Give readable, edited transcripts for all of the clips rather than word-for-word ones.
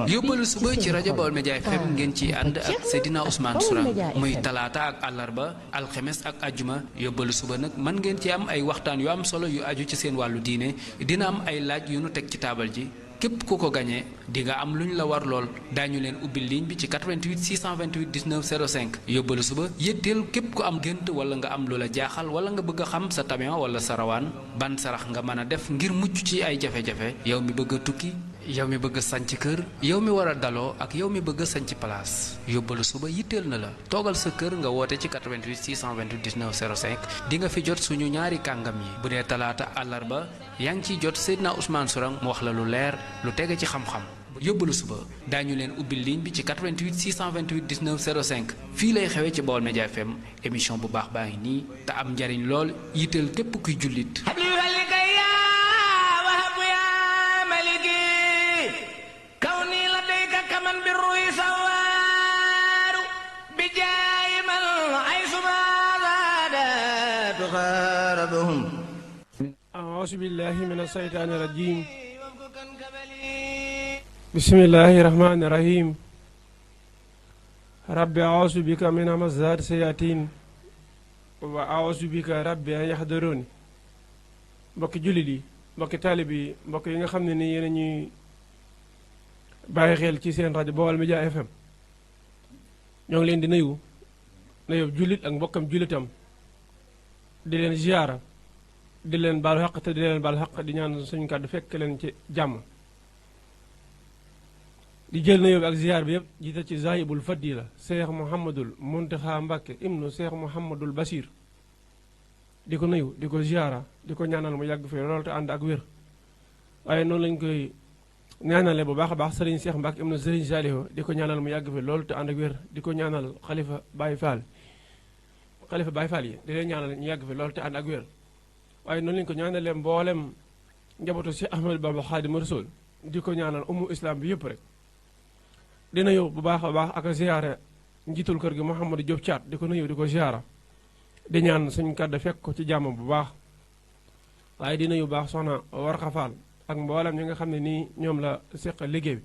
yóbbalu suba ci rajo Baol Média FM ngeen ci ànd ak Seydina Ousmane Sourang muy talaata ak àllarba alxemes ak ajjuma yóbbalu suba nag mën ngeen ci am ay waxtaan yu am solo yu aju ci seen wàllu diine dina am ay laaj yu nu teg ci taabal ji képp ku ko gañee di nga am lu ñu la war lool daañu leen ubbil ligne bi ci 88 628 19 05 yóbbalu suba yétteel képp ku am gént wala nga am lu la jaaxal wala nga bëgg a xam sa tabian wala sa rawaan ban sarax nga mën a def ngir mucc ci ay jafe-jafe yow mi bëgg a tukki yow mi bëgg a sanc kër yow mi war a daloo ak yow mi bëgg a sanc place yóbbalu suba yitteel na la toogal sa kër nga woote ci 88 628 19 05 di nga fi jot suñu ñaari kàngam yi bu dee talaata àllarba yaa ngi ciy jot Seydina Ousmane Sourang mu wax la lu leer lu tege ci xam-xam yóbbalu suba daañu leen ubbil ligne bi ci 88 628 19 05 fii lay xewee ci Baol Média FM émission bu baax baa ngi nii te am njariñ lool yitteel képp kuy jullit أعوذ بالله من الشيطان الرجيم بسم الله الرحمن الرحيم رب أعوذ بك من همزات الشياطين وأعوذ بك رب أن يحضرون mbokki jullit yi mbokki taalib yi mbokk yi nga xam ne ni yéen a ñuy bàyyi xel ci seen rajo Baol Média FM ñoo ngi leen di nuyu jullit ak mbokkam jullitam di leen ziyaara di leen baal xaq te di leen baal xaq di ñaan suñu kàddu fekk leen ci jàmm di jël nuyoo bi ak ziyaar bi yëpp jiite ci Zahibul Fadila Cheikh Mouhamadul Muntaxa Mbàkke ibnu Cheikh Mouhamadul Basir di ko nuyu di ko ziyaara di ko ñaanal mu yàgg fi loolu te ànd ak wér waaye noonu lañ koy ñaanale bu baax a baax Serigne Cheikh Mbàkke ibnu Serigne Saliou di ko ñaanal mu yàgg fi loolu te ànd ak wér di ko ñaanal xalifa Baye Fall yi di leen ñaanal ñu yàgg fi loolu te ànd ak wér waaye noonu lañu ko ñaanalee mboolem njabootu si Ahmadu Bamba Xaadimu Rasuul di ko ñaanal ummu islam bi yëpp rek dina yow bu baax a baax ak ziyaare njiitul kër gi Mouhamadou Diop Thiat di ko nuyu di ko ziyaara di ñaan suñu kàddu fekk ko ci jàmm bu baax waaye dina yu baax soxna Warxa Fall ak mboolem ñi nga xam ne nii ñoom la seq liggéey bi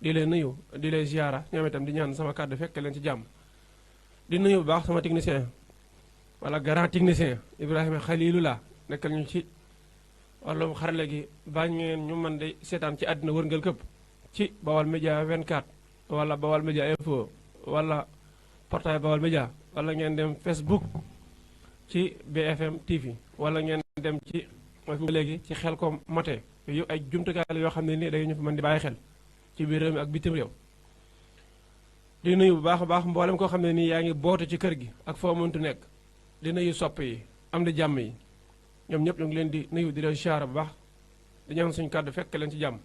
di leen nuyu di leen ziyaara ñoom itam di ñaan sama kàddu fekk leen ci jàmm di nuyu bu baax sama technicien wala grand technicien Ibrahima Khalilullah nekkal ñu ci wàllum xarale gi bañ ngeen ñu mën de seetaan ci àddina wërngal këpp ci Baol Média 24 wala Baol Média Info wala portail Baol Média wala ngeen dem Facebook ci BFM TV wala ngeen dem ci léegi ci Xelcom Matin yooyu ay jumtukaay la yoo xam ne nii dañu fa mën di bàyyi xel ci biir réew mi ak bitim réew di nuyu bu baax a baax mboolem koo xam ne nii yaa ngi bootu ci kër gi ak foo mëntu nekk di nuyu sopp yi am di jàmm yi ñoom ñëpp ñu ngi leen di nuyu di leen siyaara bu baax di ñaan suñu kàddu fekk leen ci jàmm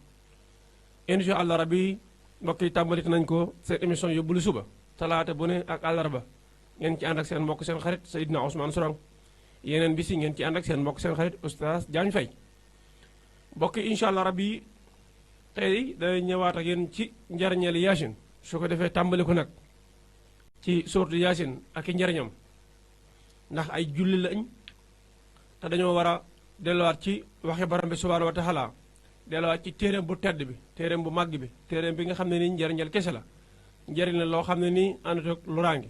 incha allah rabbi mbokk yi tàmbalit nañ ko seen émission yóbbalu suba talaata bu ne ak àllarba ngeen ci ànd ak seen mbokk seen xarit Seydina Ousmane Sourang yeneen bis yi ngeen ci ànd ak seen mbokk seen xarit Oustaz Diagne Faye mbokk yi incha allah rabbi tey day ñëwaat ak yéen ci njariñeel Yaasin su ko defee tàmbali ko nag ci sourate Yaasin ak i njariñam ndax ay julli lañ te dañoo war a delluwaat ci waxi borom bi subhaanahu wa taala delluwaat ci téeréem bu tedd bi téeréem bu màgg bi téeréem bi nga xam ne nii njariñal kese la njariñ la loo xam ne nii àndut ak luraange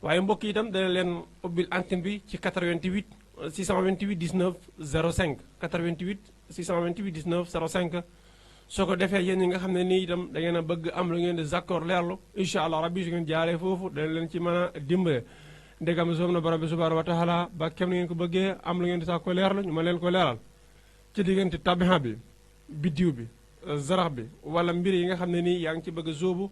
waaye mbokk yi itam dana leen ubbil antenne bi ci 88 628 19 05 88 628 19 05 soo ko defee yéen ñi nga xam ne nii itam da ngeen a bëgg am lu ngeen di zakkoor leerlu incha allah rabbi su ngeen jaaree foofu dana leen ci mën a dimbale ndegam soom na borom bi subhanahu wa taala ba kem ni ngeen ko bëggee am lu ngeen di sax ko leerlu ñu ma leen ko leeral ci diggante tabiha bi biddiw bi zarax bi wala mbir yi nga xam ne nii yaa ngi ci bëgg a sóobu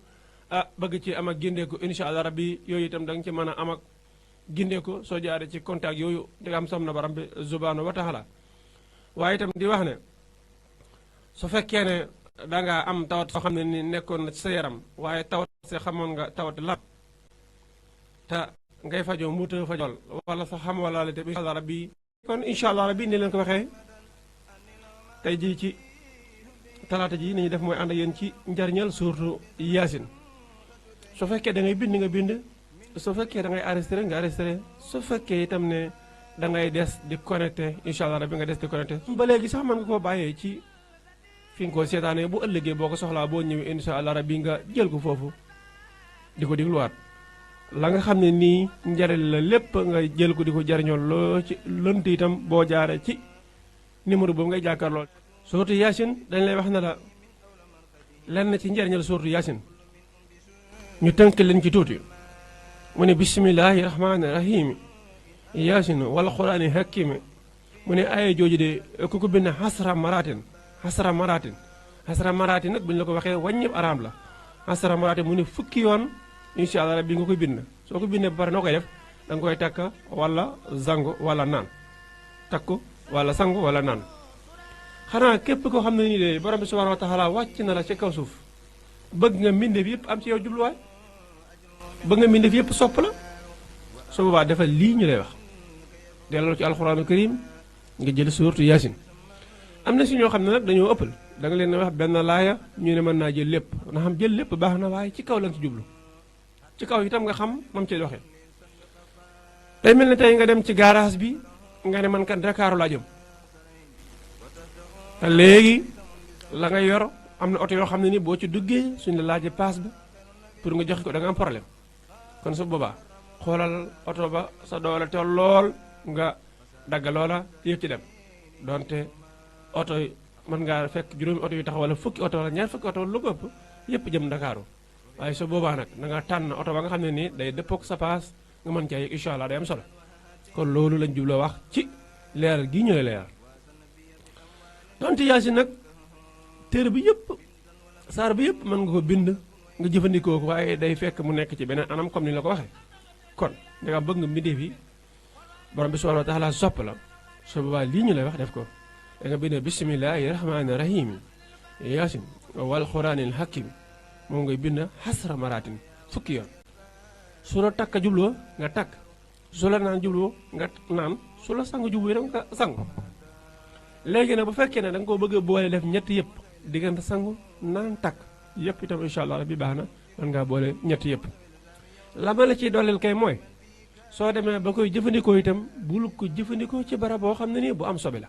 bëgg ci am ak gindeeku incha allah rabbi yooyu itam da nga ci mën a am ak gindeeku soo jaaree ci contact yooyu ndegam soom na borom bi subhanahu wa taala waaye itam di wax ne su fekkee ne dangaa am tawat soo xam ne ni nekkoon na ci sa yaram waaye tawat see xamoon nga tawat la te ngay fajoo muuta fajol wala sa xam wala la te incha allah rabbi kon incha allah rabbi ni leen ko waxee tey jii ci talaata ji ni ñuy def mooy ànd ak yéen ci njariñal suuratu Yaasin su fekkee da ngay bind nga bind su fekkee da ngay enregistré nga enregistré su fekkee itam ne da ngay des di connecté incha allah rabbi nga des di connecté. ba léegi sax mën nga koo bàyyee ci fi nga ko seetaanee bu ëllëgee boo ko soxlaa boo ñëwee incha allah rabbi nga jël ko foofu di ko dégluwaat la nga xam ne nii njariñ la lépp nga jël ko di ko jariñoo loo ci lënt itam boo jaaree ci numéro boobu ngay jàkkaarloo. suuratu yaasin dañ lay wax ne la lenn ci njariñal suuratu yaasin ñu tënk leen ci tuuti mu ne bisimillahi rahmaani rahim yaasin wal quraani hakimi mu ne aaya jooju de ku ko bind xasra maraatin nag bu ñu la ko waxee wàññib araam la xasra maraatin mu ne fukki yoon incha allah rabbi nga koy bind soo ko bindee ba pare noo koy def da nga koy takk wala zangu wala naan takku wala sangu wala naan xanaa képp koo xam ne nii de borom bi subhanahu wa taala wàcc na la ci kaw suuf bëgg nga mbindeef yëpp am ci yow jubluwaay bëgg nga mbindeef yëpp sopp la su boobaa defal lii ñu lay wax delloo ci alxuraanu karim nga jël suuratu yaasin am na si ñoo xam ne nag dañoo ëppal da nga leen wax benn laaya ñu ne mën naa jël lépp na xam jël lépp baax na waaye ci kaw lañ ci jublu ci kaw itam nga xam mam ci doxee day mel ne tey nga dem ci garage bi nga ne man kat Dakar laa jëm te léegi la nga yor am na oto yoo xam ne ni boo ci duggee suñ la laajee paas ba pour nga joxe ko da nga am problème kon su boobaa xoolal oto ba sa doole te lool nga dagg loola yëpp ci dem donte oto yi mën ngaa fekk juróomi oto yu taxaw wala fukki oto wala ñaar fukki oto wala lu ko ëpp yëpp jëm Ndakaaru waaye su boobaa nag na nga tànn oto ba nga xam ne nii day dëppook sa paas nga mën caa yëg incha allah day am solo kon loolu lañ jubloo wax ci leeral gii ñu lay leeral donte yaasin nag téere bi yëpp saar bi yëpp mën nga ko bind nga jëfandikoo ko waaye day fekk mu nekk ci beneen anam comme ni la ko waxee kon danga bëgg nga mbindeef yi borom bi subhanahu wa taala sopp la su boobaa lii ñu lay wax def ko da nga bind bisimillahi rahmaani rahim yaasin wal quraanil hakim moom ngay bind xasra maraatin fukki yoon su la takk jubloo nga takk su la naan jubloo nga naan su la sang jublu itam nga sangu léegi nag bu fekkee ne da nga ko bëgg a boole def ñetti yëpp diggante sangu naan takk yëpp itam incha allah rabbi baax na mën ngaa boole ñetti yëpp la ma la ciy dooleel kay mooy soo demee ba koy jëfandikoo itam bul ko jëfandikoo ci barab boo xam ne nii bu am sobe la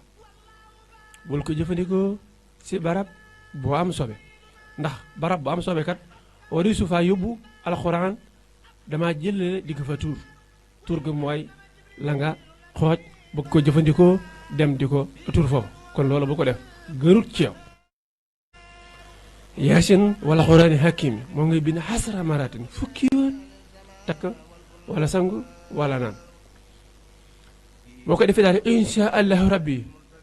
bul ko jëfandikoo ci barab boo am sobe ndax barab bu am sobe kat wari su faa yóbbu alxuraan dama jëlale di ko fa tuur ga mooy la nga xooj bëgg ko jëfandikoo dem di ko tuur foofu kon loolu bu ko def gërut ci yow yaasin wala xuraani hakim moo ngay bind xasra maratin fukki yoon takk wala sangu wala naan boo ko defee daal insha allahu rabbi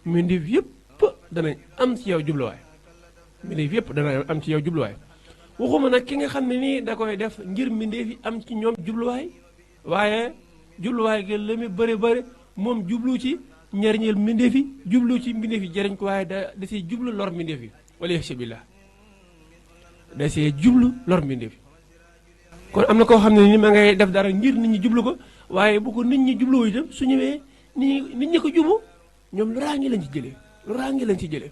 mbindeef yëpp danañ am ci yow jubluwaay mbindeef yëpp danañ am ci yow jubluwaay waxuma nag ki nga xam ne nii da koy def ngir mbindeef yi am ci ñoom jubluwaay waaye jubluwaay gi la muy bëri moom jublu ci njariñeel mbindeef yi jublu ci mbindeef yi jëriñ ko waaye da siy jublu lor mbindeef yi wala yasibillah da siy jublu lor mbindeef yi kon am na koo xam ne ni ma ngay def dara ngir nit ñi jublu ko waaye bu ko nit ñi jubloo itam su ñëwee nit ñi ko jublu ñoom loraange lañ ci jëlee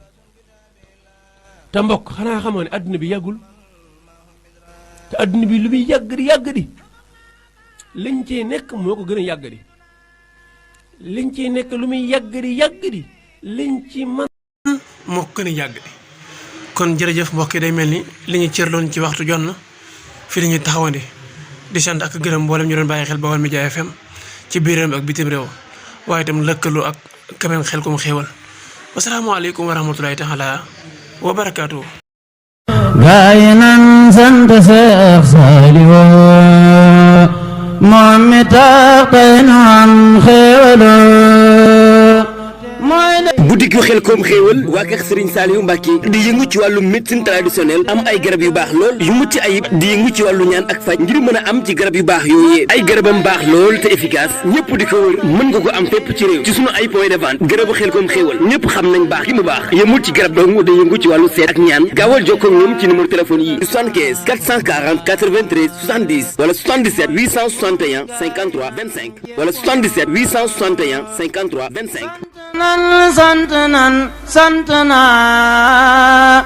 te mbokk xanaa xamoo ne adduna bi yàggul te adduna bi lu muy yàgg di liñ ciy nekk moo ko gën a yàgg di liñ ciy nekk lu muy yàgg di liñ ci man moo ko gën a yàgg di kon jërëjëf mbokk yi day mel ni li ñu cërloon ci waxtu jot na fii la ñuy taxawandi di sant ak gërëm mboolem ñu doon bàyyi xel Baol Média FM ci biir réew mi ak bitim réew waaye itam lëkkaloo ak Kamel Xelcom xéewal wasalaamaaleykum wa rahmatulahi taala wa barakaatu. gaay nan sant Seex Saaliw moom mi tax tey nu am xéewaloo boutique yu Xelcom xéewal waa kër Serigne Saliou Mbacké di yëngu ci wàllu médecine traditionnelle am ay garab yu baax lool yu mucc ayib di yëngu ci wàllu ñaan ak faj ngir mën a am ci garab yu baax yooyee ay garabam baax lool te efficace ñëpp di ko wër mën nga ko am fépp ci réew ci sunu ay point de vente garabu Xelcom xéewal ñëpp xam nañ baax gi mu baax yëmul ci garab dong day yëngu ci wàllu seet ak ñaan gaawal jokkoo ak ñoom ci numéro téléphone yi 75 440 93 70 wala 77 861 53 25 wala 77 861 53 25 sant naa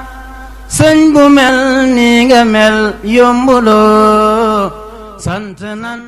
sëñ bu mel ni nga mel yombuloo sant nan